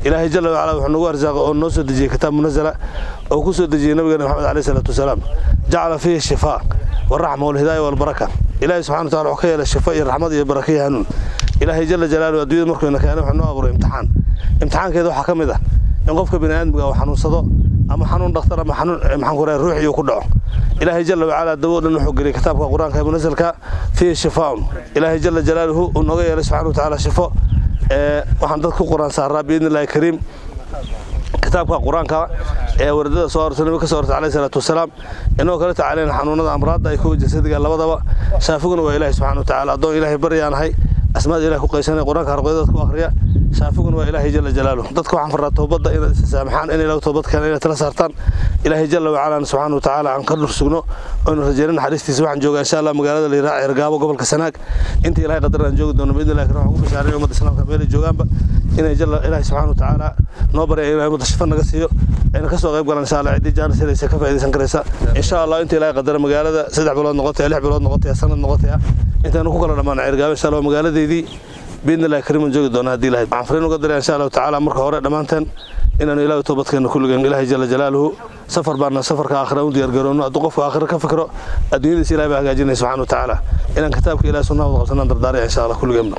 Ilaahay jalla wacala wuxuu nagu arsaaqay oo noo soo dejiyey kitaab munazala oo ku soo dejiyey nabigeena Maxamed calayhi salaatu wasalaam. Jacala fiihi shifaa waraxma walhidaaya walbaraka. Ilaahay subxana wa tacala wuxuu ka yeelay shifo iyo raxmad iyo baraka iyo hanuun. Ilaahay jalla jalaaluhu adduunyada markuu ina keenay, wuxuu noo abuuray imtixaan. Imtixaankeeda waxaa ka mid ah in qofka bini aadmiga uu xanuunsado, ama xanuun dhakhtar ama xanuun, maxaan ku rahay, ruuxii uu ku dhaco. Ilaahay jalla wacala dawo dhan wuxuu geliyey kitaabka Qur-aanka ee munasalka. Fiihi shifaaun, Ilaahay jalla jalaaluhu uu nooga yeelay subxana wa tacaala shifo. Waxaan dadka ku Qur-aan saaraa, biidni Illahi kariim, kitaabka Qur-aanka ee waradada soo arortay, nabiga ka soo arortay calayhi salaatu wasalaam, inagoo kala tacaalayna xanuunada, amraadda ay kuwa jasadiga labadaba. Shaafiguna waa Ilaahay subxana wa tacaala. Addoon Ilaahay baryaanahay, asmaada Ilahay ku qaysanay, Qur-aanka ruqyada dadka ku akhriya. Shaafiguna waa Ilaahay jalla jalaaluhu. Dadka waxaan faraa toobadda inaad isa saamaxaan, in Ilahay toobad keenaan, inaad tala saartaan Ilaahay jalla wacala subxaana wa tacaala. Aan ka dhur sugno oonu rajayna naxariistiisa. Waxaan joogaa, insha Allah, magaalada la yidhaha Ceergaabo, gobolka Sanaag. Inta Ilahay qadar aan joogi doono, biidni Illahi karim, waxaan ku bishaaray ummadda Islaamka meelay joogaanba inay jalla Ilaahay subxaana wa tacaala noo barya, inay ummadda shifa naga siiyo, ayna ka soo qayb galaan, insha Allah. Ciddii jaanis helaysa ka faa'iidaysan karaysa, insha Allah. Inta Ilaahay qadara, magaalada 3 bilood noqotaya, 6 bilood noqotaya, sanad noqotaya, intaanu ku kala dhammaan Ceergaabo, insha Allah, magaaladeydii, biidni Illahi kariim, aan joogi doona haddii Ilahay. Waxaan fariin uga diray, insha Allahu tacaala, marka hore dhammaanteen inaanu Ilaahay toobadkeena kulligeen. Ilaahay jalla jalaaluhu safar baana, safarka aakhira u diyaargarowno. Hadduu qofku aakhira ka fikro, adduunyadiisa Ilahay baa hagaajinaya subxana wa tacaala. Inaan kitaabka Ilahay sunnaha wada qabsanaan dardaaraya, insha Allah, kulligeenba.